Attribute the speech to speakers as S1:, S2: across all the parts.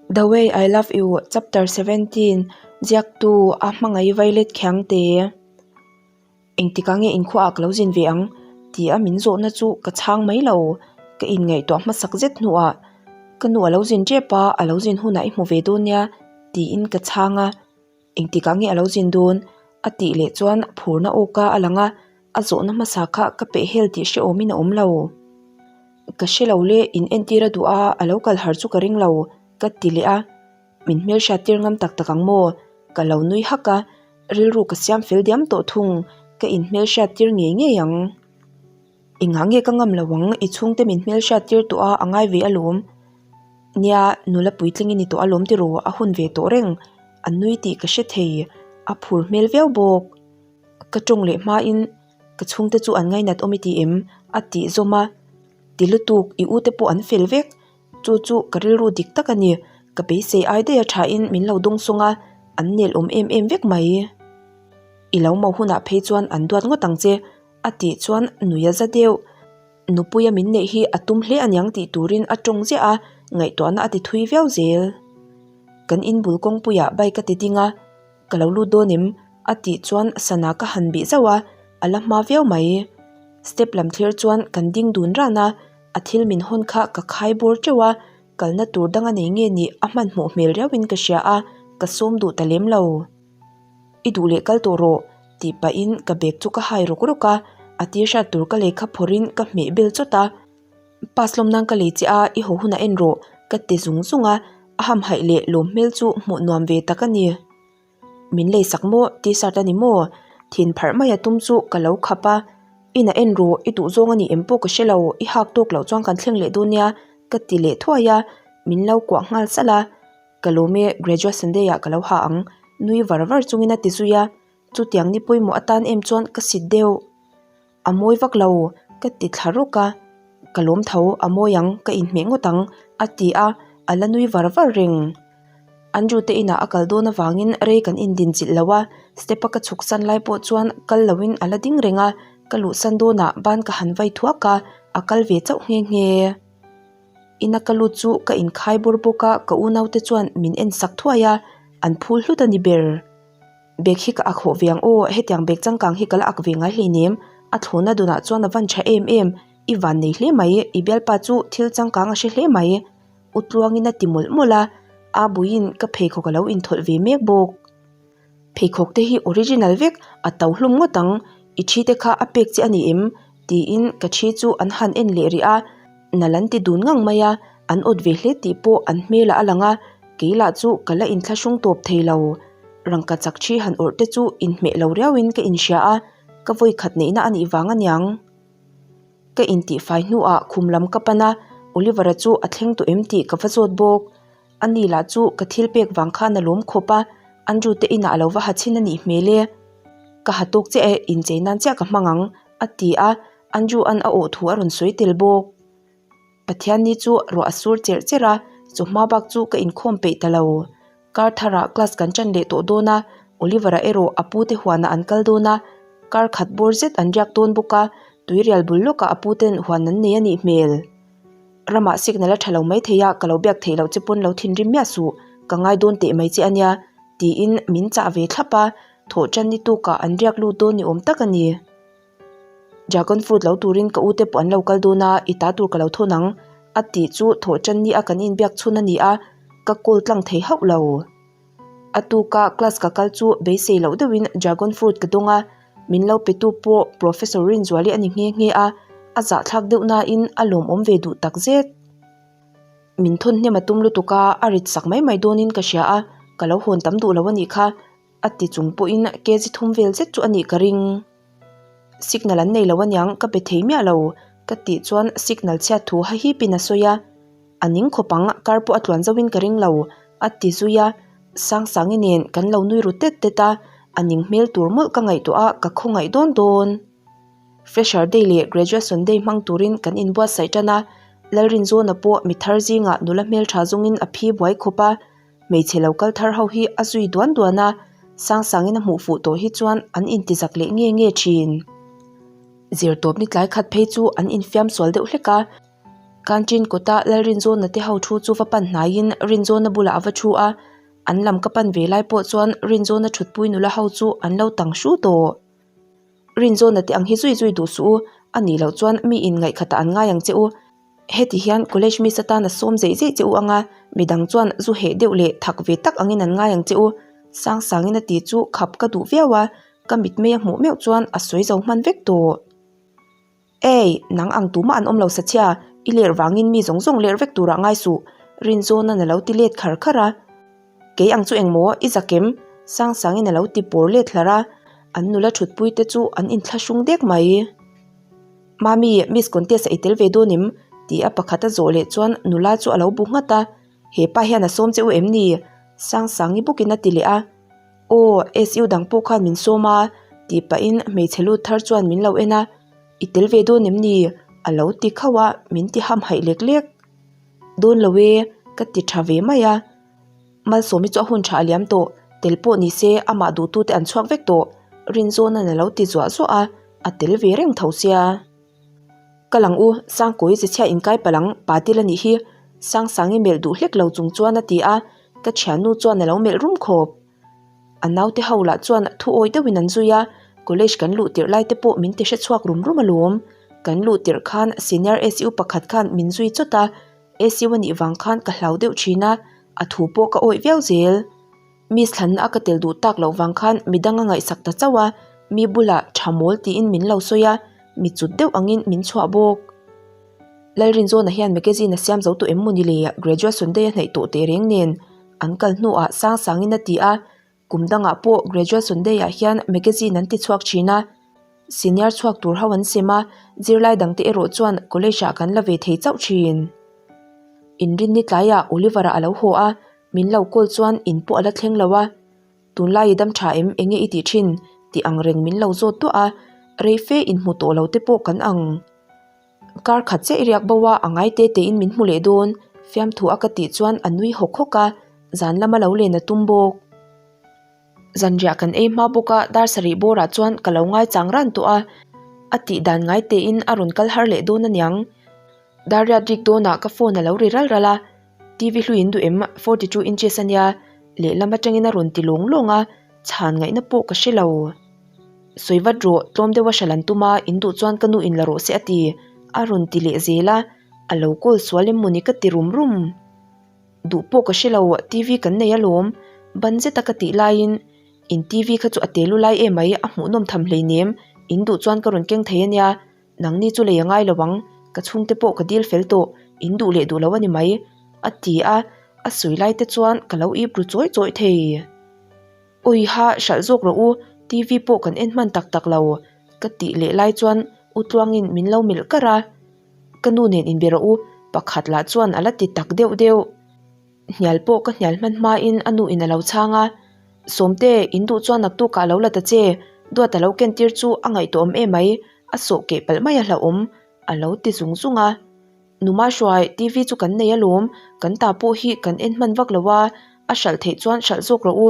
S1: The Way I Love You Chapter 17 Ziaktu a hmangaih Violet Khiangte Engtikah nge inkhua ah ka lo zin ve ang? Ti a min zawhna chu ka chhang mai lo. Ka inngaihtuah hmasak zet hnuah ka nu a lo zin tep a, a lo zin hunah i hmu ve dawn nia tiin ka chhang a. Engtikah nge a lo zin dawn? A tih leh chuan phurna awka a lang a, a zawhna hmasa kha ka peh hel tih hrehawmin a awm lo. Ka hre lo le, in entir a duh a, a lo kal har chu ka ring lo, ka ti leh a. Min hmelhriat tir ngam tak tak ang maw? Ka lo nui hak a, rilru ka siam fel diam tawh thung, ka in hmelhriat tir ngei ngei ang. Engah nge ka ngam lo ang, i chhungte min hmelhriat tir tawh a, a ngai ve alawm. Nia, nula puitling i ni tawh alawm tiraw, a hun ve tawh reng. A nui tih ka hre thei, a phur hmel viau bawk. Ka tawng leh hmain ka chhungte chu an ngainat awm i ti em? a tih zawm a. Ti lutuk, i ute pawh an fel vek. Chu chu ka rilru dik tak a ni. Ka beisei ai daih a thain min lo dawng sawng a, an nel awm em em vek mai. I lo mo hunah phei chuan an duat ngawt ang che, a tih chuan nui a za deuh. Nupuia min neih hi a tum hle aniang tih turin a tawng ziah a, ngaihtuahna a ti thui viau zel. Kan in bul kawngpuiah bike a ti ding a, ka lo lut dawn em? a tih chuan sana ka han bih zauh a, a la hma viau mai. Step lam thlir chuan kan ding dun ran a, a thil min hawn kha ka khai bawr teuh a, kalna tur dang a nei nge nih a hmanhmawh hmel riauin ka hria a, ka sawm duh ta lem lo. I duh leh kal tawh rawh tih pahin ka bag chu ka hai rawk rawk a, a t-shirt tur ka lei kha phawrhin ka hmeh bel chawt a, Pass lawm nan ka lei che a, i haw hunah en rawh ka ti zung zung a, a hamhaih leh lawm hmel chu hmuh nuam ve tak a ni. Min lei sak maw t-shirt a ni maw? Thin pharh mai a tum chu ka lo khap a, inah en rawh i duh zawng a ni em pawh ka hre lo, i hak tawk loh chuan kan thleng leh dawn nia ka ti leh thuai a, min lo kuah nghal salh a. Ka lawm e, graduation day ah ka lo ha ang, nui var var chungin a ti zui a, chutiang ni pawimawh atan em chuan ka sit deuh. A mawi vak lo, ka ti thla rawk a, ka lawm tho, a mawi ang, ka inhmeh ngawt ang, a ti a, a la nui var var reng. Andrew te inah a kal dawn avangin rei kan indinchilh lo a, step a ka chhuk san lai pawh chuan kal loin a la ding reng a, ka luhsan dawnah ban ka han vai thuak a, a kal ve chauh nghe nghe. Ina ka lut chu ka inkhai bawr bawk a, ka unaute chuan min en sak thuai a, an phul hlut a ni ber. Bag hi ka ak hawh ve ang aw, hetiang bag changkang hi ka la ak ve ngai hleinem, a thlawhna dunah chuan a van tha em em, i van nei hle mai, i bialpa chu thil changkang a hre hle mai, u tluangin a ti mawlh mawlh a, a buiin ka pheikhawk a lo inthawlh ve mek bawk. Pheikhawk te hi original vek, a to hlum ngawt ang, i thi te kha a pek che a ni em? tiin ka thi chu an han en leh rih a, nal an ti dun ngang mai a, an awt ve hle tih pawh an hmelah a lang a, kei lah chu ka la inthlahrung tawp thei lo. Rangka chak thi han awrh te chu inhmeh lo riauin ka inhria a, ka vawi khat neihna a nih vang aniang. Ka intihfai hnuah khum lam ka pan a, Oliver-a chu a thleng tawh em tih ka va zawt bawk. A ni lah chu ka thil pek vang khan a lawm khawp a, Andrew te inah a lo va ha chhin a nih hmel e. Ka ha tawk chiah e, inchei nan chiah ka hmang ang, a ti a, Andrew an a awh thu a rawn sawi tel bawk. Pathianni chu ruah a sur cherh cherh a, chawhma bak chu ka inkhawm peih ta lo. Kar tharah class kan ṭan leh tawh dawn a, Oliver-a erawh a pute huanah an kal dawn a, kar khat bawr zet an riak dawn bawk a, tuirial bul lawkah a puten huan an nei a nih hmel. Ramah signal a tha lo mai thei a, ka lo biak theih loh che pawn lo thinrim miah suh, ka ngai dawn teh mai che a nia, tiin min chah ve thlap a, thawh tan ni tukah an riak lut dawn ni awm tak a ni. Dragon fruit lo turin ka ute pawh an lo kal dawn a, i ta tur ka lo thawn ang, a tih chu thawh tan ni a kan inbiak chhun a ni a, ka call tlang thei hauh lo. A tuka class ka kal chu beisei loh deuhin dragon fruit ka dawng a, min lo pe tu pawh Professor Rinzuali a ni nghe nghe a, a zahthlak deuh nain a lawmawm ve duh tak zet. Min thawn hnem a tum lutuk a, a rit sak mai mai dawnin ka hria a, ka lo hawn tam duh lo a nih kha, a ti chung pawhin kg thum vel zet chu a nih ka ring. Signal an nei lo aniang ka be thei miah lo ka tih chuan signal chhiat thu hahipin a sawi a. A ning khawp ang, kar pawh a tluan zauhin ka ring lo, a ti zui a. Sangsangi nen kan lo nui ru tet tet a, a ning hmel tur mawlh ka ngaihtuah a, ka khawngaih dawn dawn. Fresher day leh graduation day hmang turin kan inbuatsaih tan a, Lalrinzawna pawh mi thar zingah nula hmeltha zawngin a phi buai khawp a, hmeichhe lo kal thar ho hi a zui duan duan a, Sangsangin a hmuh fuh tawh hi chuan an intizak leh nge nge thin. Zirtawpni tlai khat phei chu an infiam sual deuh hlek a. Canteen kawta Lalrinzawna te ho thu chu va pan hnaiin Rinzawna bulah a va thu a, an lam ka pan ve lai pawh chuan Rinzawna thutpui nula ho chu an lo tang hru tawh. Rinzawna te ang hi zui zui duh suh u, a nih loh chuan mi in ngaihkhatah an ngai ang che u. Heti hian college miss atan a sawm zeih zeih che u ang a, midang chuan zu heh deuh leh thak ve tak angin an ngai ang che u. Sangsangin a ti chu khap ka duh viau a, ka mitmei a hmuh meuh chuan a sawi zo hman vek tawh. Ei, nang ang tumah an awm lo sa chhia, i lerh vangin mi zawng zawng lerh vek turah ngai suh, Rinzawna'n a lo ti let khar khar a. Kei ang chu engmaw, i zak em? Sangsangin a lo ti pawr let hlar a, an nula thutpui te chu an inthlahrung dek mai. Mami, Miss Contest a i tel ve dawn em? ti a pakhat a zawh leh chuan nula chu a lo bu nghat a, He pa hian a sawm che u em ni? Sangsangi bawkin a ti leh a. Aw, SU dang pawh khan min sawm a, tih pahin hmeichhe lut thar chuan min lo en a, I tel ve dawn em ni? A lo ti khauh a, min ti hamhaih lek lek. Dawn lo e, ka ti tha ve mai a. Malsawmi chu a hun tha a liam tawh, tel pawh ni se amah duhtute an chhuak vek tawh, Rinzawna'n a lo ti zuah zuah a, a tel ve reng tho sia. Ka lang u, Sangkawi ze chhia inkai palh ang, pa til a nih hi, Sangsangi melh duh hlek lo chung chuan a ti a, ka thiannu chuan a lo melh rum khawp. A naute ho lah chuan thu awi deuhin an zui a, college kan luh tirh lai te pawh min ti hre chhuak rum rum alawm. Kan luh tirh khan senior SU pakhat khan min zui chawt a, SU a nih vang khan ka hlau deuh thin a, a thu pawh ka awih viau zel. Miss thlanna a ka tel duh tak loh vang khan midang a ngaihsak ta chauh a, mi bulah tha mawl tiin min lo sawi a, mi cut deuh angin min chhuah bawk. Lalrinzawna hian magazine a siam zo tawh em mawni le graduation day a hnaih tawh teh reng nen an kal hnuah Sangsangin a ti a, kum dangah pawh graduation day ah hian magazine an ti chhuak thin a, senior chhuak tur ho an sem a, zirlai dangte erawh chuan college ah kan la ve thei chauh thin. Inrinni tlaiah Oliver-a a lo haw a, Min lo call chuan in pawh a la thleng lo a, tunlai i dam tha em enge i tih thin tih ang reng min lo zawt duah a, rei fe inhmu tawh lo te pawh kan ang. Kar khat chiah i riak bo a, a ngai te tein min hmu leh dawn, fiamthu a ka tih chuan a nui hawk hawk a, zan lama lo len a tum bawk. Zanriah kan ei hma bawk a, dar sarih bawrah chuan ka lo ngaichang ran tawh a, a tih dan ngai tein a rawn kal har leh dawn aniang. Dar riat rik dawnah ka phone a lo ri ral ral a, TV hlui in duh em 42 inches ania, lehlam atangin a rawn ti lawng lawng a, chhan ngaihna pawh ka hre lo. Sawi vat rawh, tlawm deuha hral an tum a, in duh chuan ka nu in la rawh se a ti, a rawn ti leh zel a, a lo call sual em mawni ka ti rum rum. Duh pawh ka hre lo, TV kan nei alawm, ban zeta ka tih laiin in TV kha chu a te lu lai emai, a hmuhnawm tham hleinem, in duh chuan ka rawn keng thei ania, Nangni chu lei a ngai lo ang, ka chhungte pawh ka dil fel tawh, in duh leh duh lo a ni mai, a ti a, a sawi lai te chuan ka lo ip ru chawi chawi thei. Awiha hralh zawk rawh u, TV pawh kan en hman tak tak lo, ka tih leh lai chuan U Tluangin min lo melh kar a, ka nu nen inbe rawh u, pakhat lah chuan a la ti tak deuh deuh. Hnial pawh ka hnial hman hmain a nu in a lo chhang a, Sawmte, in duh chuan naktuk ah lo la ta che, duat a lo ken tir chu a ngaihtuahawm emai, a sawh keh palh mai a hlauhawm, a lo ti zung zung a. Numa hruai, TV chu kan nei alawm, kan ta pawh hi kan en hman vak lo a, a hralh theih chuan hralh zawk rawh u,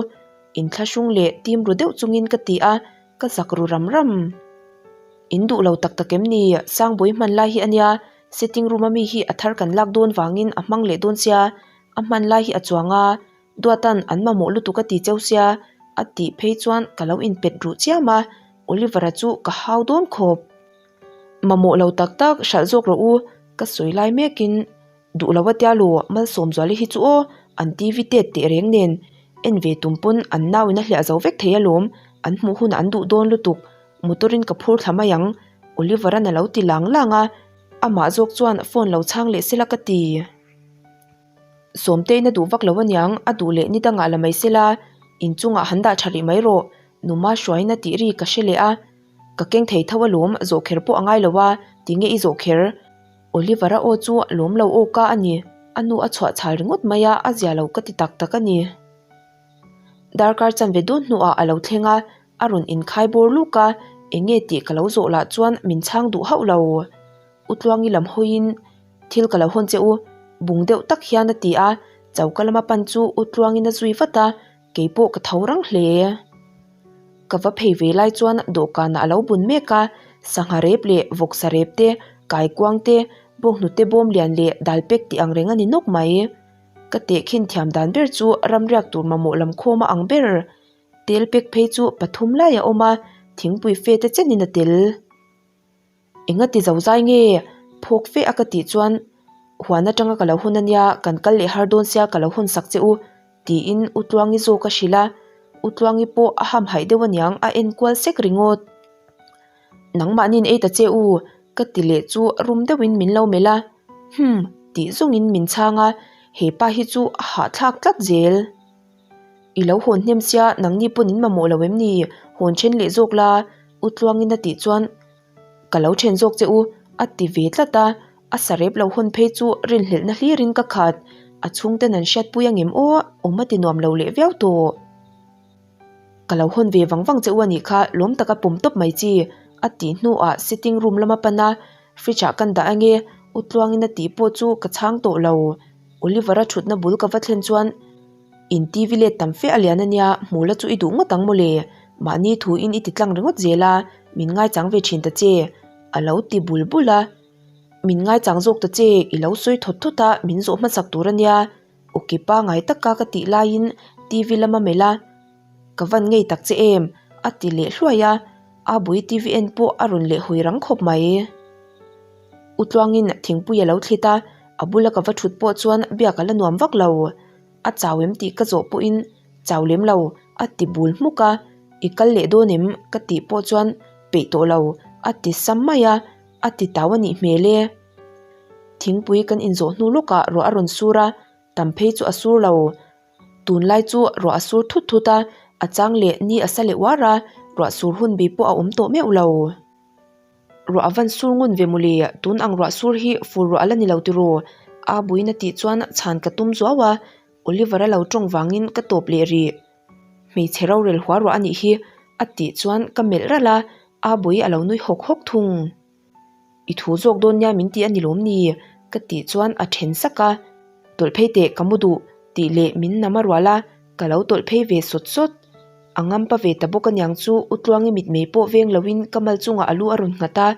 S1: inthlahrung leh tim ru deuh chungin ka ti a, ka zak ru ram ram. In duh lo tak tak em ni? Sangbawi hman lai hi a nia, sitting room a mi hi a thar kan lak dawn vangin a hmang leh dawn sia, a hman lai hi a chuang a, Duatan an mamawh lutuk a ti cheu sia, a tih phei chuan ka lo inpet ruh chiam a, Oliver-a chu ka hau dawn khawp. Mamawh lo tak tak hralh zawk rawh u, ka sawi lai mekin duh lo a tia lu, Malsawmzuali hi chu aw, an TV tet teh reng nen, en ve tum pawn an nau in a hliah zo vek thei alawm, an hmuh hunah an duh dawn lutuk, motor in ka phur thla mai ang, Oliver-a'n a lo ti lang lang a, amah zawk chuan phone lo chhang leh sela ka ti. Sawmtein a duh vak lo aniang, a duh leh ni dangah la mai sela, inchungah han dah tha rih mai rawh, Numa hruaiin a tih ri ka hre leh a, ka keng thei tho alawm, zawh kher pawh a ngai lo a, tinge i zawh kher? Oliver-a aw chu lawm lo aw ka a ni, a nu a chhuah chhal ringawt mai a, a zia lo ka ti tak tak a ni. Darkar chanve dawn hnuah a lo thleng a, a rawn inkhai bawr luk a, enge tih ka lo zawh lah chuan min chhang duh hauh lo. U Tluangi lam hawiin thil ka lo hawn che u, bung deuh tak hian a ti a, choka lama pan chu U Tluangin a zui vat a, kei pawh ka tho rang hle. Ka va phei ve lai chuan dawhkanah a lo bun mek a, sangha rep leh vawksa rep te, kaikuang te, Bawnghnute bawm lian leh dal pek tih ang reng a ni nawk mai. Ka tehkhin thiam dan ber chu ramriak tur mamawh lam khawm a ang ber. Tel pek phei chu pathum lai a awm a, thingpui fe te chenin a tel. Enga ti zo zai nge? Phawk fe a ka tih chuan huan atanga ka lo hawn ania, kan kal leh har dawn sia ka lo hawn sak che u tiin U Tluangi zawk a hrilh a, U Tluangi pawh a hamhaih deuh aniang a en kual sek ringawt. Nangmahni'n ei ta che u ka ti leh chu rum deuhin min lo melh a, Hum tih zawngin min chhang a, he pa hi chu a hahthlak tlat zel. I lo hawn hnem sia nangni pawn in mamawh lo em ni? Hawn then leh zawk la U Tluangin a tih chuan Ka lo then zawk che u a ti ve tlat a, a sarep lo hawn phei chu rinhlelhna hlirin ka khat, a chhungten an hriatpui angem aw awm a ti nuam lo leh viau tawh. Ka lo hawn ve vang vang che u a nih kha lawm taka pawm tawp mai chi a tih hnuah sitting room lama pan a, fridge ah kan dah ange U Tluangin a tih pawh chu ka chhang tawh lo. Oliver-a thutna bul ka va thlen chuan In TV let tam fe a lian a nia, hmu la chu i duh ngawt ang mawle. Mahni thu in i ti tlang ringawt zel a, min ngaichang ve thin ta che, a lo ti bul bul a. Min ngaichang zawk ta che, i lo sawi thawt thawt a, min zawh hmasak tur a nia. Awki pangai taka ka tih laiin TV lama melh a, Ka van ngei tak che em? a ti leh hluai a, a bui TV en pawh a rawn leh hawi rang khawp mai. U Tluangin thingpui a lo thlit a, a bula ka va thut pawh chuan biak a la nuam vak lo. A chau em tih ka zawh pawhin chau lem lo a ti bul hmuk a, I kal leh dawn em? ka tih pawh chuan peih tawh lo a ti sam mai a, a ti tau a nih hmel e. Thingpui kan inzawh hnu lawkah ruah a rawn sur a, tam phei chu a sur lo. Tunlai chu ruah a sur thut thut a, a chang leh ni a sa leh uar a, ruah sur hun bi pawh a awm tawh meuh lo. Ruah a van sur ngun ve mawle, tun ang ruah sur hi fur ruah a la ni lo tiraw? A buin a tih chuan chhan ka tum zuau a, Oliver a lo tawng vangin ka tawp leh rih. Hmeichhe rorel hua ruah a nih hi a tih chuan ka melh ralh a, A bui a lo nui hawk hawk thung. I thu zawk dawn nia min ti a ni lawm ni? Ka tih chuan a then sak a, Tawlh phei teh ka mu duh tih leh min nam a rual a, ka lo tawlh phei ve sawt sawt. A ngampa ve ta bawk aniang chu U Tluangi mitmei pawh veng loin ka mal chungah a lu a rawn nghat a,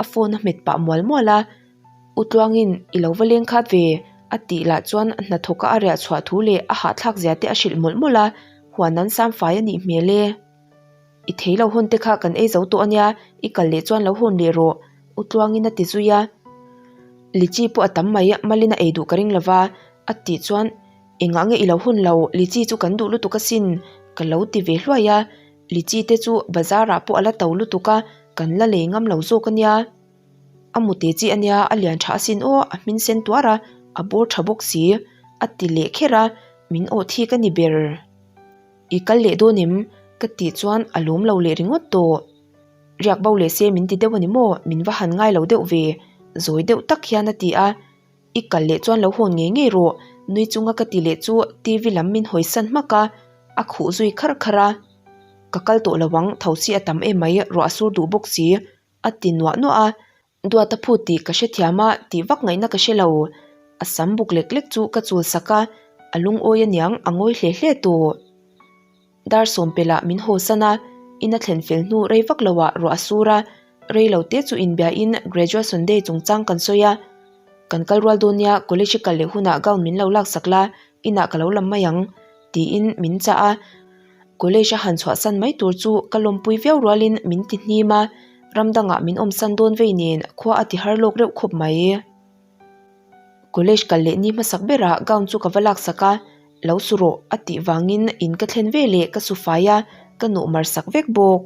S1: a phone a hmet pah mual mual a. U Tluangin i lo va leng khat ve a tih lah chuan hnathawka a riah chhuah thu leh a hahthlak zia te a hrilh mawlh mawlh a, huan an sam fai a nih hmel e. I thei lo hawn te kha kan ei zo tawh ania, i kal leh chuan lo hawn leh rawh, U Tluangin a ti zui a. Lichi pawh a tam mai, Malin a ei duh ka ring lova, a tih chuan, Engah nge i lo hawn lo, lichi chu kan duh lutuk asin, ka lo ti ve hluai a. Lichi te chu bazar ah pawh a la to lutuk a, kan la lei ngam lo zawk ania. A mute chi ania, a lian tha asin aw, a hmin sen tuar a, a bawr tha bawk si, a ti leh kher a, min awh thik a ni ber. I kal leh dawn em? Ka tih chuan a lawm lo leh ringawt tawh. Riak bo leh se min ti deuh a ni maw? Min va han ngai lo deuh ve, zawi deuh tak hian a ti a. I kal leh chuan lo hawn ngei ngei rawh, nui chunga ka ti leh chu TV lam min hawi san hmak a, a khuh zui kharh kharh a. Ka kal tawh lo ang, tho si a tam em mai, ruah a sur duh bawk si, a ti nuah nuah a. Duat a phut tih ka hrethiam a, tih vak ngaihna ka hre lo. A sam buk lek lek chu ka chul sak a, a lungawi aniang a ngawi hle hle tawh. Dar sawmpelh ah min haw san a, in a thlen fel hnu rei vak lo ah ruah a sur a, rei lo te chu inbiain graduation day chungchang kan sawi a. Kan kal rual dawn nia, college i kal leh hunah gown min lo lak sak la, inah ka lo lam mai ang, tiin min chah a. College a han chhuahsan mai tur chu ka lawmpui viau rualin min ti hnim a, ram dangah min awmsan dawn vei nen khua a ti har lawk reuh khawp mai. College kal leh ni hmasak berah gown chu ka va laksak a, lo su rawh a tih vangin in ka thlen ve leh ka su fai a, ka nawh mar sak vek bawk.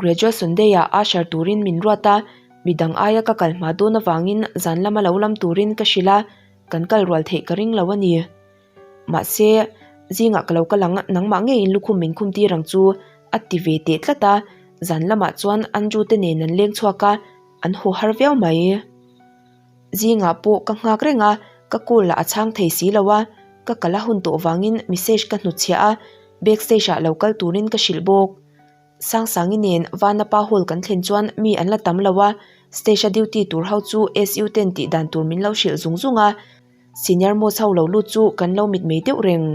S1: Graduation day ah usher turin min ruat a, midang aia ka kal hma dawn avangin zan lama lo lam turin ka hrilh a, kan kal rual theih ka ring lo a ni. Mahse, zingah ka lo kal ang, nangmah ngeiin lukhum min khum tir ang chu, a ti ve teh tlat a, zan lamah chuan Andrew te nen an leng chhuak a, an haw har viau mai. Zingah pawh ka nghak reng a, ka call lah a chhang thei si lo a, ka kal a hun tawh vangin message ka hnutchhiah a, backstage ah lo kal turin ka hrilh bawk. Sangsangi nen Vanapa Hall kan thlen chuan mi an la tam lo a, stage a duty tur ho chu SU ten tih dan tur min lo hrilh zung zung a, Senior most ho lo lut chu kan lo mitmei deuh reng.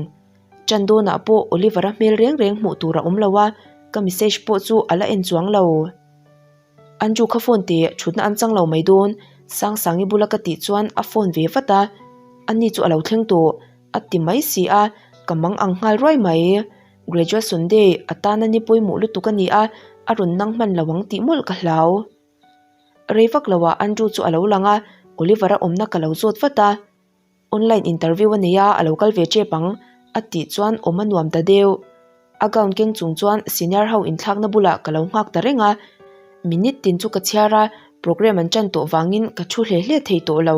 S1: Ṭan dawnah pawh Oliver-a hmel reng reng hmuh tur a awm lo a, ka message pawh chu a la en chuang lo. Andrew kha phone teh, ṭhutna an chang lo mai dawn. Sangsangi bula ka tih chuan a phone ve vat a, ani chu a lo thleng tawh a ti mai si a, ka mang ang nghal ruai mai. Graduation day atana ni pawimawh lutuk a ni a, a rawn nang hman lo ang tih mawlh ka hlau. Rei vak lo ah Andrew chu a lo lang a, Oliver-a awmna ka lo zawt vat a. Online interview a nei a, a lo kal ve tep ang, a tih chuan awm a nuam ta deuh. A gown keng chung chuan senior ho inthlakna bulah ka lo nghak ta reng a, minute tin chu ka chhiar a, program an tan tawh vangin ka thu hle hle thei tawh lo.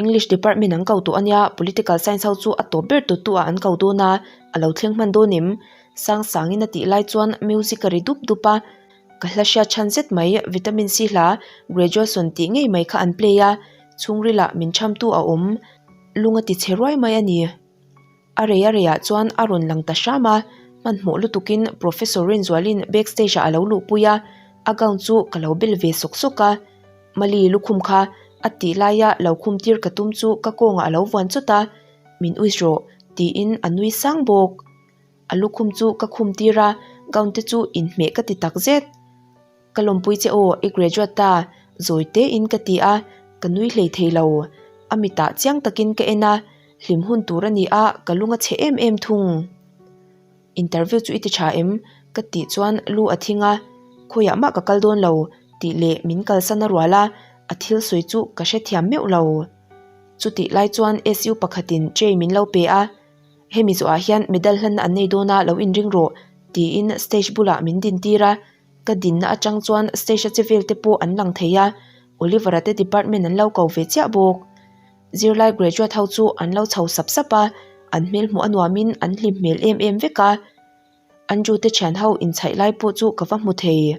S1: English department an ko tawh a nia, political science ho chu a tawp ber tawt tu ah an ko dawn a, a lo thleng hman dawn em? Sangsangin a tih lai chuan music a ri dup dup a. Ka hla hriat chhan zet mai, vitamin C hla graduation tih ngei mai kha an play a, chhungrilah min chhamtu a awm lung a ti chhe ruai mai a ni. A rei a reiah chuan a rawn lang ta hram a, hmanhmawh lutukin Professor Rinzualin backstage ah a lo luhpui a, a gown chu ka lo bel ve sawk sawk a, Mali lukhum kha a tih laia lo khum tir ka tum chu ka kawngah a lo vuan chawt a, Min uis rawh tiin a nui sang bawk. A lukhum chu ka khum tir a, gown te chu inhmeh ka ti tak zet. Ka lawmpui che aw, i graduate ta, zawi tein ka ti a, ka nui hlei thei lo. A mitah chiang takin ka en a, hlim hun tur a ni a, ka lung a chhe em em thung. Interview chu i ti tha em? Ka tih chuan lu a thing a, khawiah mah ka kal dawn lo tih leh min kalsan a rual a, a thil sawi chu ka hrethiam meuh lo. Chutih lai chuan SU pakhatin tray min lo pe a. Hemi zawhah hian medal hlanna an nei dawn a, lo inring rawh, tiin stage bulah min din tir a. Ka dinna atang chuan stage a che vel te pawh an lang thei a, Oliver-a te department an lo ko ve chiah bawk. Zirlai graduate ho chu an lo chho sap sap a, an hmel hmuh a nuamin an hlim hmel em em vek a. Andrew te thian ho inchhaih lai pawh chu ka va hmu thei.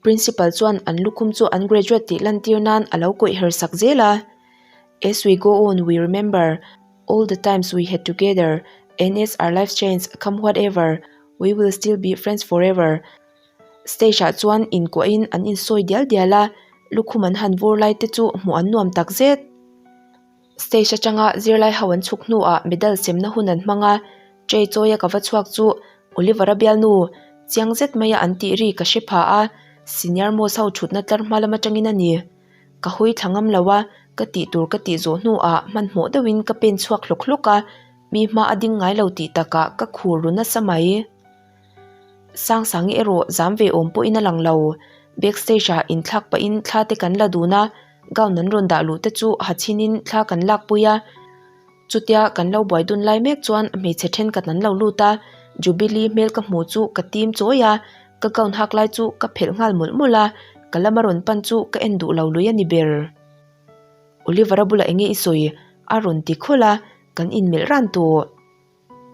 S1: Principal chuan an lukhum chu an graduate tih lantir nan a lo kawih her sak zel a. As we go on we remember all the times we had together and as our lives change come whatever we will still be friends forever. Stage ah chuan inkuahin an insawi dial dial a, lukhum an han vur lai te chu hmuh an nuam takzet. Stage atanga zirlai ho an chhuk hnuah medal semna hun an hmang a, tray chawia ka va chhuak chu Oliver-a bialnu chiang zet maia an tih ri ka hre pha a, senior most ho thutna tlar hma lam atangin a ni. Ka hawi thla ngam lo a, ka tih tur ka tih zawh hnuah hmanhmawh deuhin ka pen chhuak hlawk hlawk a, mi hma a ding ngai lo tih takah ka khur ru nasa mai. Sangsangi erawh zam ve awm pawhin a lang lo. Backstage ah inthlak pahin thla te kan la dun a, gown an rawn dah luh te chu ha chhinin thla kan lak pui a. Chutia kan lo buai dun lai mek chuan hmeichhe thenkhat an lo lut a, Jubilee hmel ka hmuh chu ka tim chawi a, ka gown hak lai chu ka phelh nghal mawlh mawlh a, ka lama rawn pan chu ka en duh lo lui a ni ber. Oliver-a bulah enge i sawi? a rawn ti khawlh a, kan inmelh ran tawh.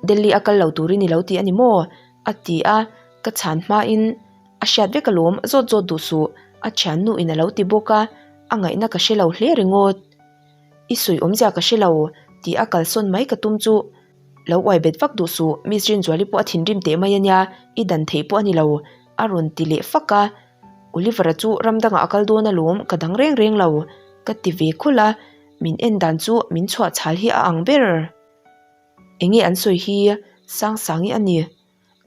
S1: Delhi a kal lo turin i lo ti a ni maw? a ti a, ka chhan hmain a hriat vek alawm, zawt zawt duh suh, a thiannu in a lo ti bawk a, a ngaihna ka hre lo hle ringawt. I sawi awmzia ka hre lo tih a kalsawn mai ka tum chu lo uai bet vak duh suh, Miss Rinzuali pawh a thinrim teh mai a nia, i dan theih pawh a ni lo, a rawn ti leh fak a, Oliver-a chu ram dangah a kal dawn alawm, ka dang reng reng lo, ka ti ve khawlh a, min en dan chu min chhuah chhal hi a ang ber. Enge an sawi hi Sangsangi a ni.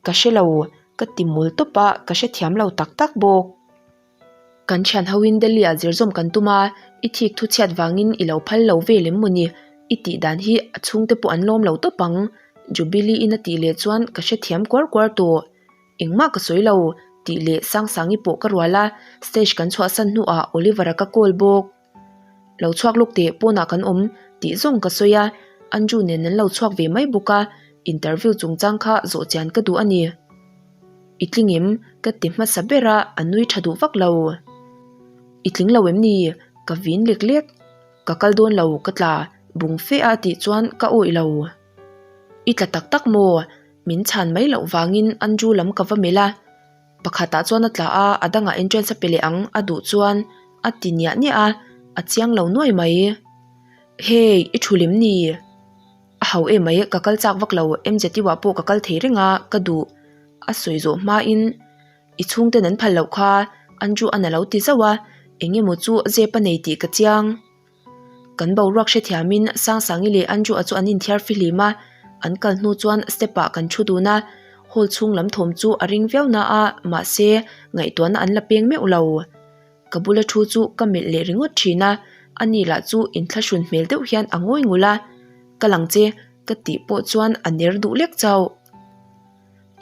S1: Ka hre lo, ka ti mul tawp a, ka hrethiam lo tak tak bawk. Kan thian hoin Delhi ah zirzawm kan tum a, i thik thu chhiat vangin i lo phal lo vel em mawni? I tih dan hi a chhungte pawh an lawm lo tawp ang. Jubilee in a tih leh chuan ka hrethiam kuar kuar tawh. Engmah ka sawi lo, tih leh Sangsangi pawh ka rual a, stage kan chhuahsan hnuah Oliver-a ka call bawk. Lo chhuak lawk teh pawnah kan awm tih zawng ka sawi a, Andrew nen an lo chhuak ve mai bawk a, interview chungchang kha zawh chian ka duh a ni. I tling em? Ka ti hmasa ber a, a nui tha duh vak lo. I tling lo em ni? Ka vin lek lek. Ka kal dawn lo ka tla bung fe a tih chuan ka awih lo. I tla tak tak maw? Min chhan mai loh vangin Andrew lam ka va melh a. Pakhatah chuan a tla a, a dangah entrance a pe leh ang a duh chuan a ti niah niah a, a chiang lo nuai mai. Hey, i thu lem ni? A ho em mai, ka kal chak vak lo, MZU ah pawh ka kal thei reng a, ka duh. A sawi zawh hmain i chhungten an phal loh kha Andrew an a lo ti zauh a, eng emaw chu zep a nei tih ka chiang. Kan boruak hrethiamin Sangsangi leh Andrew-a chu an inthiar fihlim a, an kal hnu chuan step-ah kan thu dun a, hall chhung lam thawm chu a ring viau na a, mahse, ngaihtuahna an la peng meuh lo. Ka bula thu chu ka melh leh ringawt thin a, ani lah chu inthlahrun hmel deuh hian a ngawi ngul a, Ka lang che ka tih pawh chuan a ner duh lek chauh.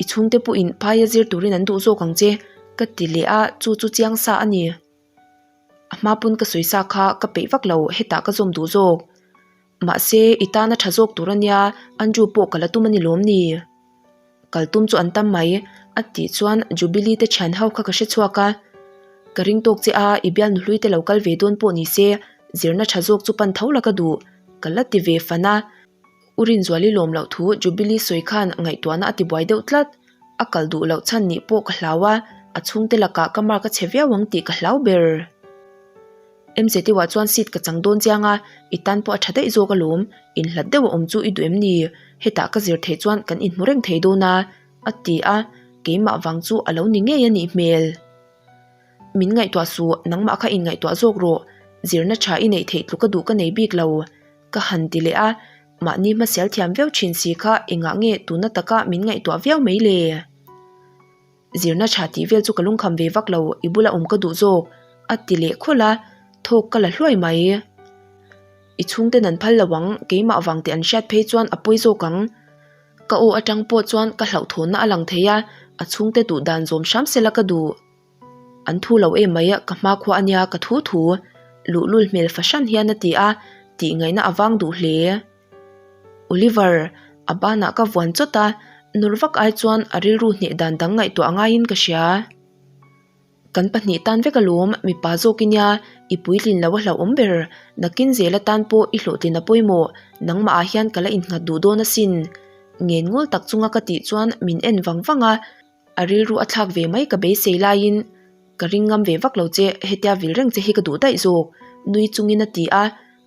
S1: I chhungte pawhin phaia zir turin an duh zawk ang che ka ti leh a, chu chu chiang sa a ni. A hma pawn ka sawi sa kha ka peih vak lo hetah ka zawm duh zawk. Mahse i tana tha zawk tur ania Andrew pawh ka la tum a ni lawm ni? Kal tum chu an tam mai a tih chuan Jubilee te thian ho kha ka hre chhuak a. Ka ring tawk che a i bialnu hlui te lo kal ve dawn pawh ni se zirna tha zawk chu pan tho la ka duh ka la ti ve fan a. U Rinzuali lawm loh thu Jubilee sawi khan ngaihtuahna a ti buai deuh tlat. A kal duh loh chhan nih pawh ka hlau a, a chhungte lakah ka mark a chhe viau ang tih ka hlau ber. MZU-ah chuan seat ka chang dawn chiang a, i tan pawh a tha daih zawk alawm, inhlat deuh a awm chu i duh em ni? Hetah ka zir theih chuan kan inhmu reng thei dawn a, a ti a, keimah vang chu a lo ni ngei a nih hmel. Min ngaihtuah suh, nangmah kha inngaihtuah zawk rawh, zirna tha i neih theih tluk a duh ka nei bik lo, ka han ti leh a, mahni hmasial thiam viau thin si kha engah nge tuna taka min ngaihtuah viau mai le? Zirna tha tih vel chu ka lungkham ve vak lo, i bula awm ka duh zawk, a ti leh khawlh a, thawk ka la hluai mai. I chhungten an phal lo ang, keimah vang tih an hriat phei chuan a pawi zawk ang. Ka aw atang pawh chuan ka hlauhthawnna a lang thei a, a chhungte duh dan zawm hram sela ka duh. An thu lo em mai, ka hma khua ania ka thu thu, luhlul hmel fahran hian a ti a, tih ngaihna a vang duh hle. Oliver, a banah ka vuan chawt a, nawr vak ai chuan a rilru hneh dan dang ngaihtuah ngaiin ka hria. Kan pahnih tan vek alawm, mipa zawk i nia, i puitlin lo a hlauhawm ber, nakin zel atan pawh i hlawhtlin a pawimawh, nangmah ah hian ka la innghat duh dawn asin. Ngen ngawl tak chunga ka tih chuan min en vang vang a, a rilru a thlak ve mai ka beisei laiin ka ring ngam ve vak lo che, hetia vil reng che hi ka duh daih zawk, nui chungin a ti a,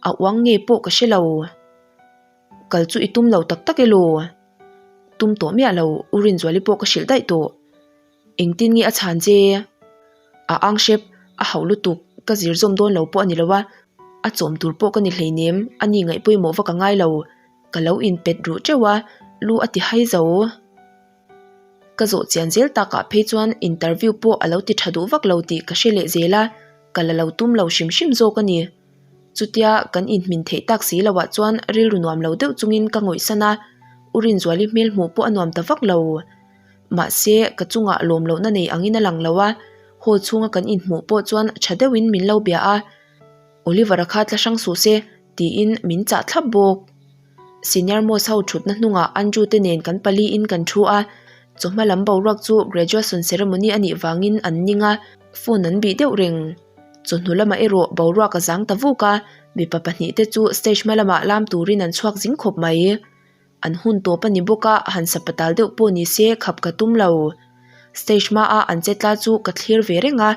S1: a uang nge pawh ka hre lo. Kal chu i tum lo tak tak elaw? Tum tawh miah lo, U Rinzuali pawh ka hrilh daih tawh. Engtin nge a chhan che? A ang hrep, a hauh lutuk, ka zir zawm dawn lo pawh a ni lo a, a chawm tur pawh ka ni hleinem, a ni ngaih pawimawh vak a ngai lo. Ka lo inpet ruh teuh a, lu a ti hai zo. Ka zawh chian zel takah phei chuan interview pawh a lo ti tha duh vak lo tih ka hre leh zel a, ka la lo tum lo hrim hrim zawk a ni. Chutia kan inhmin theih tak si loah chuan rilru nuam lo deuh chungin ka ngawihsan a, U Rinzuali hmel hmuh pawh a nuam ta vak lo. Mahse, ka chungah lawm lohna nei angin a lang lo a, hall chhunga kan inhmuh pawh chuan tha deuhin min lo bia a, Oliver-a kha tla hrang suh se tiin min chah thlap bawk. Senior Moss ho thutna hnungah Andrew te nen kan paliin kan thu a, chawhma lam boruak chu graduation ceremony a nih vangin an ning a, phone an bih deuh reng. Chawhnu lamah erawh boruak a zang ta vuk a, mipa pahnihte chu stage hma lamah lam turin an chhuak zing khawp mai. An hun tawp a ni bawk a, han sapatal deuh pawh ni se khap ka tum lo. Stage hmaah an che tla chu ka thlir ve reng a,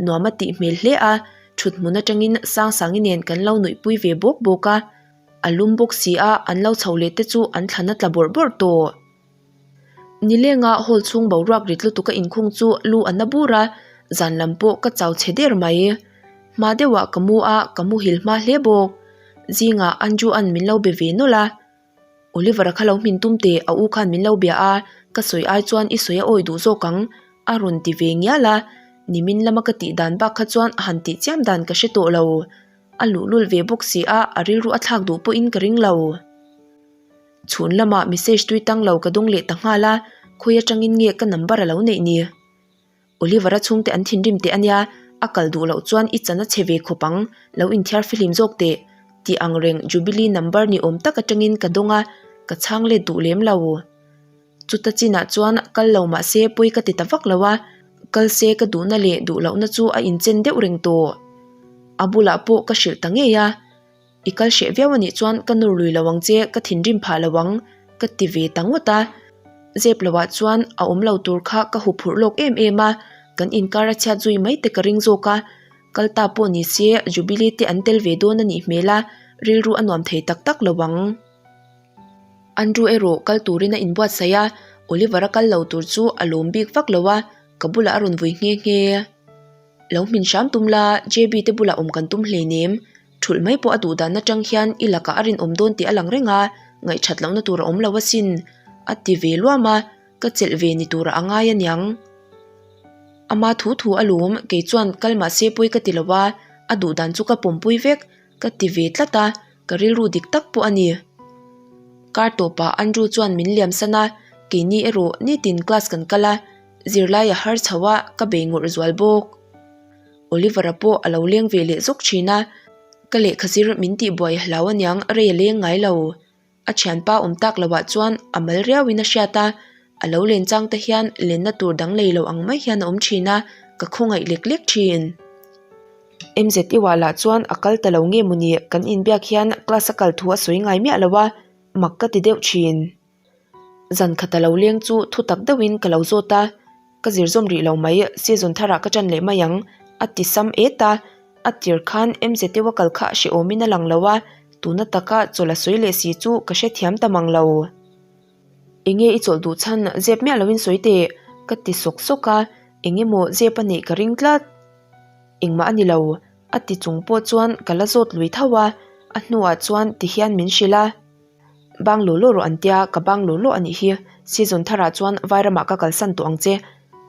S1: nuam a tih hmel hle a, thut hmun atangin Sangsangi nen kan lo nuihpui ve bawk bawk a. A lum bawk si a, an lo chho leh te chu an thlan a tla bawrh bawrh tawh. Nilenga hall chhung boruak rit lutuk a inkhung chu lu a na bur a, zan lam pawh ka chau chhe der mai. Hma deuhah ka mu a, ka muhil hma hle bawk. Zingah Andrew-a'n min lo be ve nawlh a. Oliver-a kha lo hmin tum teh, a u khan min lo bia a, ka sawi ai chuan i sawi a awi duh zawk ang, a rawn ti ve ngial a. Nimin lama ka tih dan bak kha chuan a han tih chiam dan ka hre tawh lo. A luhlul ve bawk si a, a rilru a thlak duh pawhin ka ring lo. Chhun lamah message tui tang lo ka dawng leh ta nghal a, khawi atangin nge ka number a lo neih ni? Oliver-a chhungte an thinrim teh ania, a kal duh loh chuan i chan a chhe ve khawp ang, lo inthiar fihlim zawk teh, tih ang reng Jubilee number ni awm tak atangin ka dawng a, ka chhang let duh lem lo. Chuta chinah chuan kal lo mah se pawi ka ti ta vak lo a, kal se ka duhna leh duh lohna chu a inchen deuh reng tawh. A bulah pawh ka hrilh ta ngei a. I kal hreh viau anih chuan ka nur lui lo ang che, ka thinrim phah lo ang, ka ti ve ta ngawt a. Zep loah chuan a awm lo tur kha ka hu phurh lawk em em a, kan inkar a chhiat zui mai te ka ring zawk a. Kal ta pawh ni se Jubilee te an tel ve dawn anih hmel a, rilru a nuam thei tak tak lo ang. Andrew erawh kal turin a inbuatsaih a, Oliver-a kal lo tur chu a lawm bik vak lo a, ka bulah a rawn vui nghe nghe. Lo hmin hram tum la, JB te bulah awm kan tum hleinem. Thulh mai pawh a duh dan atang hian i lakah a rinawm dawn tih a lang reng a, ngaihthat lohna tur a awm lo asin, a ti ve luam a, ka chelh ve ni turah a ngai aniang. Ama thu thu a lawm, kei chuan kal mahse pawi ka ti lo a, a duh dan chu ka pawmpui vek, ka ti ve tlat a, ka rilru dik tak pawh a ni. Kar tawpah Andrew chuan min liam san a, keini erawh nitin class kan kal a, zirlai a har chho a, ka bei ngawrh zual bawk. Oliver-a pawh a lo leng ve leh zawk thin a, ka lehkha zir min tihbuai a hlau aniang rei a leng ngai lo. A thianpa awm tak loah chuan a mal riauin a hriat a, a lo len chang te hian lenna tur dang lei lo ang mai hian a awm thin a, ka khawngaih lek lek thin. MZU ah lah chuan a kal ta lo nge mawni kan inbiak hian class a kal thu a sawi ngai miah lo a, mak ka ti deuh thin. Zan khat a lo leng chu thu tak deuhin ka lo zawt a, ka zir zawm rih lo mai, season tharah ka ṭan leh mai ang, a ti sam et a, a tir khan MZU a kal kha a hrehawmin a lang lo a, tuna taka chawlh a sawi leh si chu ka hrethiam ta mang lo. Enge i chawlh duh chhan zep miah loin sawi teh, ka ti sawk sawk a, eng emaw zep a neih ka ring tlat. Engmah a ni lo, a ti chung pawh chuan ka la zawt lui tho a, a hnuah chuan tihian min hrilh a. Bang law law rawh an tia, ka bang law law a nih hi. Season tharah chuan Vairamah ka kalsan tawh ang che.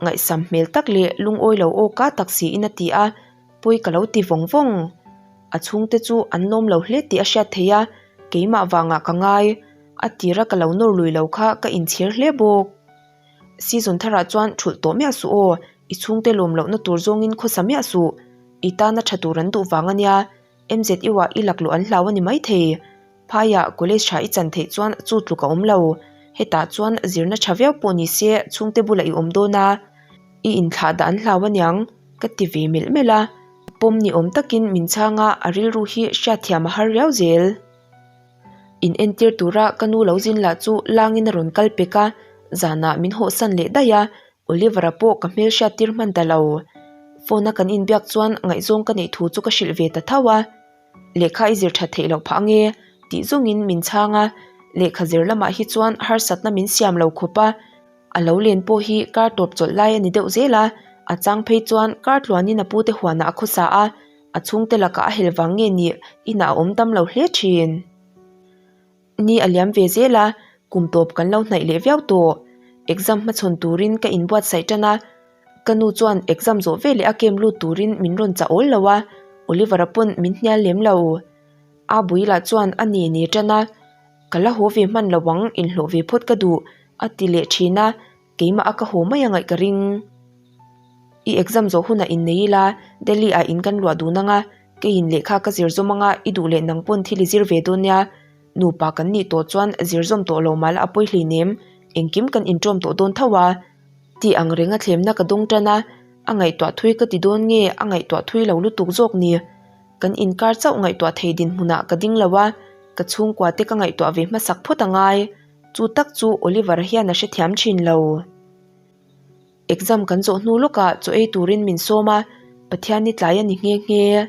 S1: Ngaihsam hmel tak leh lungawi lo aw ka tak siin a ti a, pawi ka lo ti vawng vawng. A chhungte chu an lawm lo hle tih a hriat theih a, keimah vangah ka ngai. A tira ka lo nawr lui lo kha ka inchhir hle bawk. Season tharah chuan thulh tawh miah suh aw, i chhungte lawm lohna tur zawngin khawsa miah suh. I tana tha tur an duh vang a nia. MZU ah i lakluh an hlau a ni maithei. Phaiah college tha i chan theih chuan chu tluk a awm lo. Hetah chuan zirna tha viau pawh ni se chhungte bulah i awm dawn a, i inthlah dah an hlau aniang ka ti ve melh melh a. Pawm ni awm takin min chhang a, a rilru hi hriatthiam a har riau zel. In entir tura ka nu lo zin lah chu langin a rawn kal pek a, zanah min hawhsan leh daih a, Oliver-a pawh ka hmel hriat tir hman ta lo. Phone-a kan inbiak chuan ngaihzawng ka neih thu chu ka hrilh ve ta tho a. Lehkha i zir that theih loh phah ange tih zawngin min chhang a, lehkha zir lamah hi chuan harsatna min siam lo khawp a. A lo len pawh hi kar tawp chawlh lai a ni deuh zel a, a chang phei chuan kar tluanin a pute huanah a khawsa a, a chhungte lakah a hel vang nge nih inah a awm tam lo hle thin. Ni a liam ve zel a, kum tawp kan lo hnaih leh viau tawh. Exam hmachhawn turin ka inbuatsaih tan a, ka nu chuan exam zawh veleh a camp lut turin min rawn chah awl lo a, Oliver-a pawn min hnial lem lo. A bui lah chuan a ne ne tan a, Ka la haw ve hman lo ang, inhlawh ve phawt ka duh, a ti leh thin a, keimah a ka haw mai a ngaih ka ring. I exam zawh hunah innei ila, Delhi ah in kan luah dun anga, keiin lehkha ka zir zawm anga i duh leh nang pawn thil i zir ve dawn nia. Nupa kan nih tawh chuan zir zawm tawh lo mah la a pawi hleinem, engkim kan inṭawm tawh dawn tho a. Tih ang renga thlemna ka dawng tan a, a ngaihtuah thui ka ti dawn nge a ngaihtuah thui lo lutuk zawk ni. Kan inkar chauh ngaihtuah thei dinhmunah ka ding lo a, ka chhungkua te ka ngaihtuah ve hmasak phawt a ngai. Chu tak chu Oliver hian a hrethiam thin lo. Exam kan zawh hnu lawkah chaw ei turin min sawm a, Pathian i tlai a ni nghe nghe.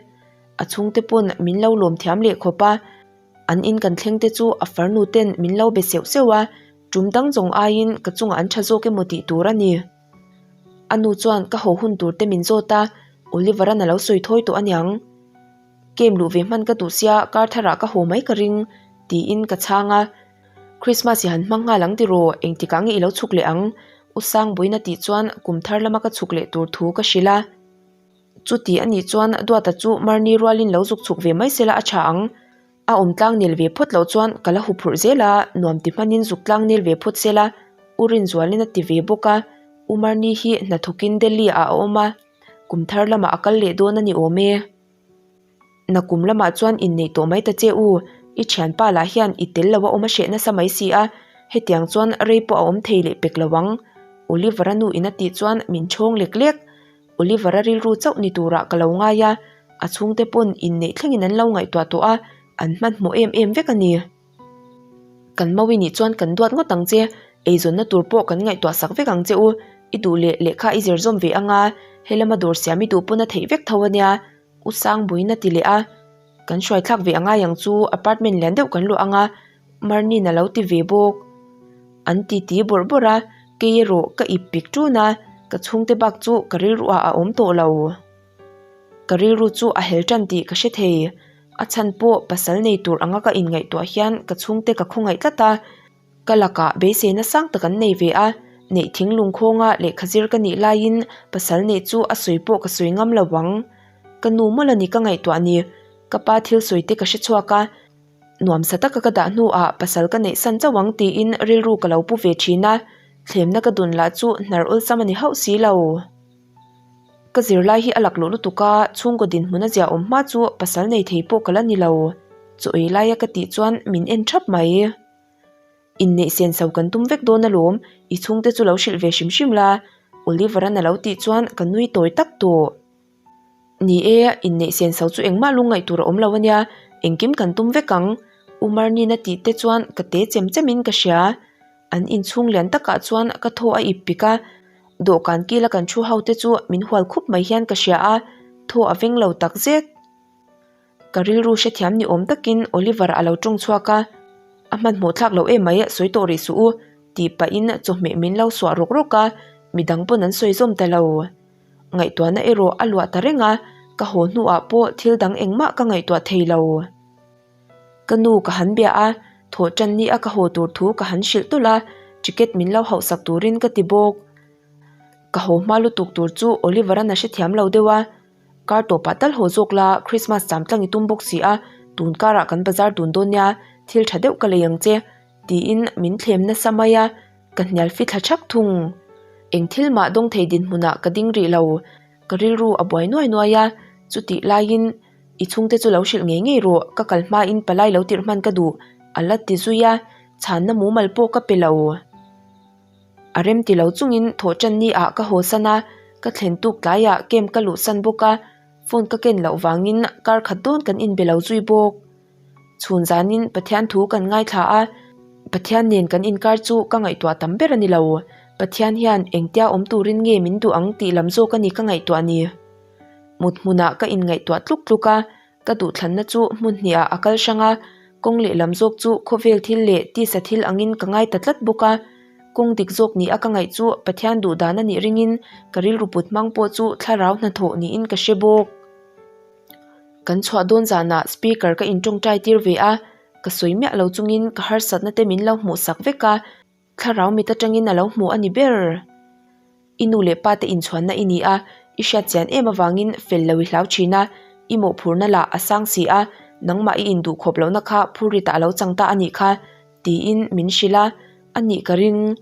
S1: A chhungte pawn min lo lawm thiam leh khawp a, an in kan thleng te chu a farnu ten min lo be seuh seuh a, tum dang zawng aiin ka chungah an tha zawk emaw tih tur a ni. A nu chuan ka haw hun tur te min zawt a, Oliver-a'n a lo sawi thawi tawh aniang. Game luh ve hman ka duh sia kar tharah ka haw mai ka ring, tiin ka chhang a. Christmas i han hmang nghal ang tiraw, engtikah nge i lo chhuk leh ang? U Sangbuina tih chuan kum thar lama ka chhuk leh tur thu ka hrilh a. Chuti a nih chuan Duata chu Marni rualin lo zuk chhuk ve mai sela a tha ang. A awm tlang nel ve phawt loh chuan ka la huphurh zel a, nuam ti hmanin zuk tlang nel ve phawt sela, U Rinzualin a ti ve bawk a. U Marni hi hnathawkin Delhi ah a awm a, kum thar lamah a kal leh dawn a ni awm e. Nakum lamah chuan inneih tawh mai ta che u, i thianpa lah hian i tel lo a awm a hreh nasa mai si a, hetiang chuan rei pawh a awm thei leh pek lo ang. Oliver-a nu in a tih chuan min chhawng lek lek. Oliver-a rilru chauh ni turah ka lo ngai a, a chhungte pawn inneih thlengin an lo ngaihtuah tawh a, an hmanhmawh em em vek a ni. Kan Maui nih chuan kan duat ngawt ang che, eizawnna tur pawh kan ngaihtuah sak vek ang che u, i duh leh lehkha i zir zawm ve anga, helama dawr siam i duh pawn a theih vek tho a nia, U Sangbuin a ti leh a, kan hruai thlak ve angai ang chu apartment lian deuh kan luah anga, Marnin a lo ti ve bawk. An ti ti bawrh bawrh a, kei erawh ka ip pik ṭun a, ka chhungte bak chu ka rilruah a awm tawh lo. Ka rilru chu a hel ṭan tih ka hre thei. A chhan pawh pasal nei tur anga ka inngaihtuah hian ka chhungte ka khawngaih tlat a, ka lakah beiseina sang tak an nei ve a. Neih thinglung khawnga lehkha zir ka nih laiin pasal neih chu a sawi pawh ka sawi ngam lo ang. Ka nu mawlh a ni ka ngaihtuah ni. Ka pa thil sawi te ka hre chhuak a, nuamsa taka ka dah hnuah pasal ka neih san chauh ang tiin rilru ka lo pu ve thin a, thlemna ka dun lah chu hnar awlsam a ni hauh si lo. Ka zirlai hi a lak luh lutuk a, chhungkaw dinhmun a ziah awm hma chu pasal nei thei pawh ka la ni lo. Chaw ei laia ka tih chuan min en thap mai. Inneih senso kan tum vek dawn alawm, i chhungte chu lo hrilh ve hrim hrim la, Oliver-a'n a lo tih chuan ka nui tawi tak tawh. Ni e, inneih senso chu engmah lungngaih tur a awm lo ania, engkim kan tum vek ang, U Marnina tih te chuan ka te chem chemin ka hria. An inchhung lian takah chuan ka thaw a ip pik a, dawhkan kila kan thu ho te chu min hual khup mai hian ka hria a, thaw a veng lo tak zet. Ka rilru hrethiam ni awm takin Oliver a lo tawng chhuak a, A hmanhmawh thlak loh em mai, sawi tawh rih suh u, tih pahin chawhmeh min lo suah rawk rawk a, midang pawn an sawi zawm ta lo. Ngaihtuahna erawh a luah ta reng a, ka haw hnuah pawh thil dang engmah ka ngaihtuah thei lo. Ka nu ka han bia a, thawh tan ni a ka haw tur thu ka han hrilh tawlh a, ticket min lo hauhsak turin ka ti bawk. Ka haw hma lutuk tur chu Oliver-a'n a hrethiam lo deuh a, Kar tawpah tal haw zawk la, Christmas cham tlang i tum bawk si a, tun karah kan bazar dun dawn nia, thil tha deuh ka lei ang che, tiin min thlem nasa mai a, ka hnial fi thla thak thung. Eng thil mah dawng thei dinhmunah ka ding rih lo, ka rilru a buai nuai nuai a, chutih laiin i chhungte chu lo hrilh ngei ngei rawh, ka kal hmain palai lo tirh hman ka duh, a la ti zui a, chhanna mumal pawh ka pe lo. A rem ti lo chungin thawhṭan ni ah ka haw san a, ka thlen tuk tlaiah camp ka luh san bawk a, phone ka ken loh vangin kar khat dawn kan inbe lo zui bawk. Chhun zanin Pathian thu kan ngaithla a, Pathian nen kan inkar chu ka ngaihtuah tam ber a ni lo, Pathian hian engtia awm turin nge min duh ang tih lam zawk a ni ka ngaihtuah ni. Mut hmunah ka inngaihtuah tluk tluk a, Ka duhthlanna chu hmun hnihah a kal hrang a, kawng lehlam zawk chu khawvel thil leh tisa thil angin ka ngai ta tlat bawk a. Kawng dik zawk ni a ka ngaih chu Pathian duhdan a nih ringin ka rilru put hmang pawh chu thlarau hnathawh niin ka hre bawk. Kan chhuah dawn zanah speaker ka intawngtai tir ve a, ka sawi miah lo chungin ka harsatna te min lo hmuhsak vek a. Thlarau mit atangin a lo hmu a ni ber. I nu leh pa te inchhuanna i ni a, i hriat chian em avangin fel lo i hlau thin a, i mawhphurna lah a sang si a, nangmah i induh khawp lohna kha phurrit ah a lo chang ta a nih kha, tiin min hrilh a, a nih ka ring.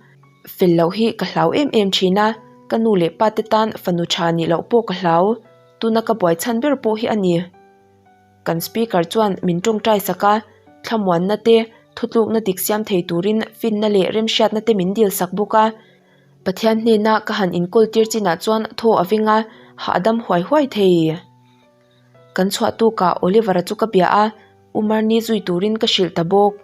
S1: Fel loh hi ka hlau em em thin a, ka nu leh pa te tan fanu tha nih loh pawh ka hlau, tuna ka buai chhan ber pawh hi a ni. Kan speaker chuan min tawngtai sak a, thlamuanna te, thutlukna dik siam thei turin finna leh remhriatna te min dil sak bawk a. Pathian hnena ka han inkawl tir chinah chuan thaw a veng a, hahdam huai huai thei. Kan chhuah tukah Oliver-a chu ka bia a, Umarni zui turin ka hrilh ta bawk.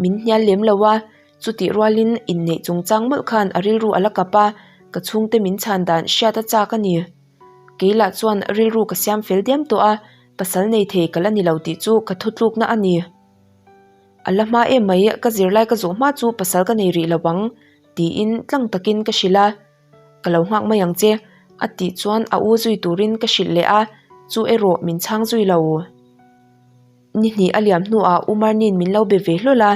S1: Min hnial lem lo a, chutih rualin inneih chungchang mawlh khan a rilru a la kap a, ka chhungte min chhan dan hriat a chak a ni. Kei lah chuan rilru ka siam fel diam tawh a, pasal nei thei ka la ni lo tih chu ka thutlukna a ni. A la hma em mai, ka zirlai ka zawh hma chu pasal ka nei rih lo ang, tiin tlang takin ka hrilh a. Ka lo nghak mai ang che, a tih chuan a u zui turin ka hrilh leh a, chu erawh min chhang zui lo. Ni hnih a liam hnuah U Marni'n min lo be ve hlawl a,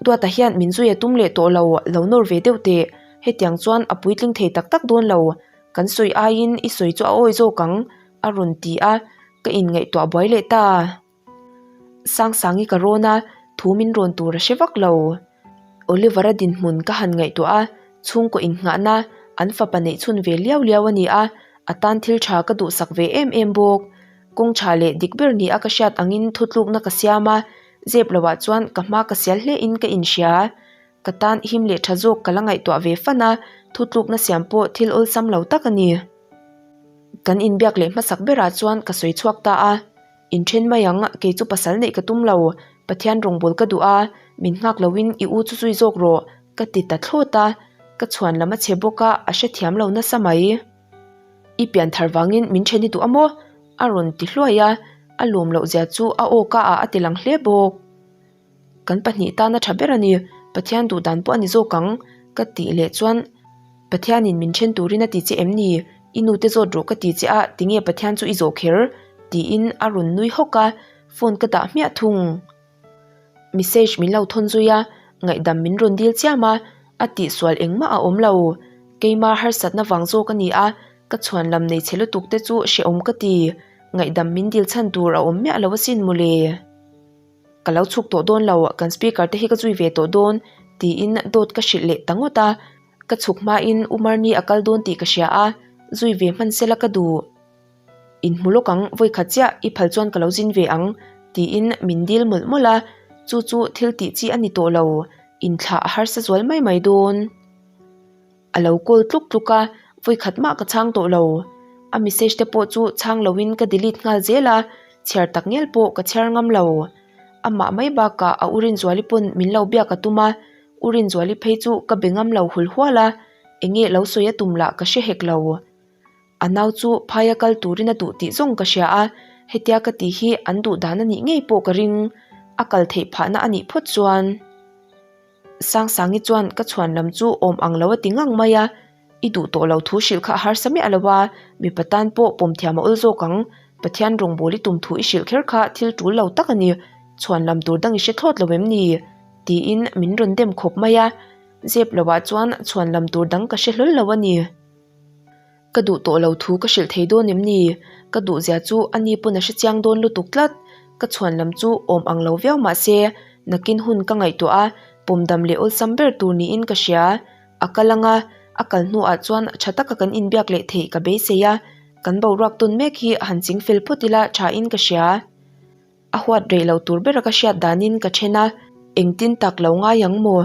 S1: Duata hian min zui a tum leh tawh lo, lo nawr ve deuh teh, hetiang chuan a puitling thei tak tak dawn lo, Kan sawi aiin i sawi chu a awi zawk ang, a rawn ti a, ka inngaihtuah buai leh ta. Sangsangi ka rawn a, thu min rawn tur a hre vak lo. Oliver-a dinhmun ka han ngaihtuah a, chhungkaw innghahna an fapa neih chhun ve liau liau a ni a, a tan thil tha ka duhsak ve em em bawk. Kawng tha leh dik ber ni a ka hriat angin thutlukna ka siam a, zep loah chuan ka hma ka sial hle in ka inhria. Ka tan him leh tha zawk ka la ngaihtuah ve fan a, thutlukna siam pawh thil awlsam lo tak a ni. Kan inbiak leh hmasak berah chuan ka sawi chhuak ta a, Inthen mai ang, kei chu pasal neih ka tum lo, Pathian rawngbâwl ka duh a, min nghak loin i u chu zui zawk rawh, ka ti ta thlawt a, ka chhuan lam a chhe bawk a, a hrethiam lo nasa mai. I pian thar vangin min then i duh a maw? a rawn ti hluai a, a lawm loh zia chu a aw ka ah a ti lang hle bawk. Kan pahnih tana tha ber a ni, Pathian duh dan pawh a ni zawk ang, ka tih leh chuan Pathianin min then turin a ti che em ni? I nute zawt rawh ka ti che a, tinge Pathian chu i zawh kher? tiin a rawn nui hawk a, phone ka dah hmiah thung. Message min lo thawn zui a, ngaihdam min rawn dil chiam a, A tihsual engmah a awm lo. Keima harsatna vang zawk a ni a, ka chhuan lam nei chhe lutuk te chu hrehawm ka ti. Ngaihdam min dil chhan tur a awm miah lo asin mawle. Ka lo chhuk tawh dawn lo, kan speaker te hi ka zui ve tawh dawn tiin dawt ka hrilh leh ta ngawt a. Ka chhuk hmain U Marni a kal dawn tih ka hria a, zui ve hman sela ka duh. Inhmu lawk ang, vawikhat chiah i phal chuan ka lo zin ve ang tiin min dil mawlh mawlh a, chu chu thil tih chi a ni tawh lo, inthlah a harsa zual mai mai dawn. A lo call tluk tluk a, vawikhat mah ka chhang tawh lo. A message te pawh chu chhang loin ka delete nghal zel a, chhiar tak ngial pawh ka chhiar ngam lo. Amah mai bakah a U Rinzuali pawn min lo biak a tum a, U Rinzuali phei chu ka be ngam lo hul hual a, enge lo sawi a tum lah ka hre hek lo. A nau chu phaia kal turin a duh tih zawng ka hria a, hetia ka tih hi an duh dan a nih ngei pawh ka ring. A kal theih phahna a nih phawt chuan. Sangsangi chuan ka chhuan lam chu awm ang lo a ti ngang mai a, I duh tawh lo thu hrilh kha a harsa miah lo a, mipa tan pawh pawm thiam a awl zawk ang, Pathian rawngbâwl i tum thu i hrilh kher kha thil ṭul lo tak a ni, chhuan lam tur dang i hre thlawt lo em ni? tiin min rawn dem khawp mai a, zep loah chuan chhuan lam tur dang ka hre hlawl lo a ni. Ka duh tawh lo thu ka hrilh thei dawn em ni? Ka duh zia chu a ni pawn a hre chiang dawn lutuk tlat. Ka chhuan lam chu awm ang lo viau mah se, nakin hun ka ngaihtuah a, pawm dam leh awlsam ber tur niin ka hria. A kal ang a, a kal hnuah chuan tha taka kan inbiak leh theih ka beisei a, kan boruak tawn mek hi han ching fel phawt ila tha in ka hria. A huat rei lo tur bera ka hriat danin ka then a, engtin tak lo ngai ang maw?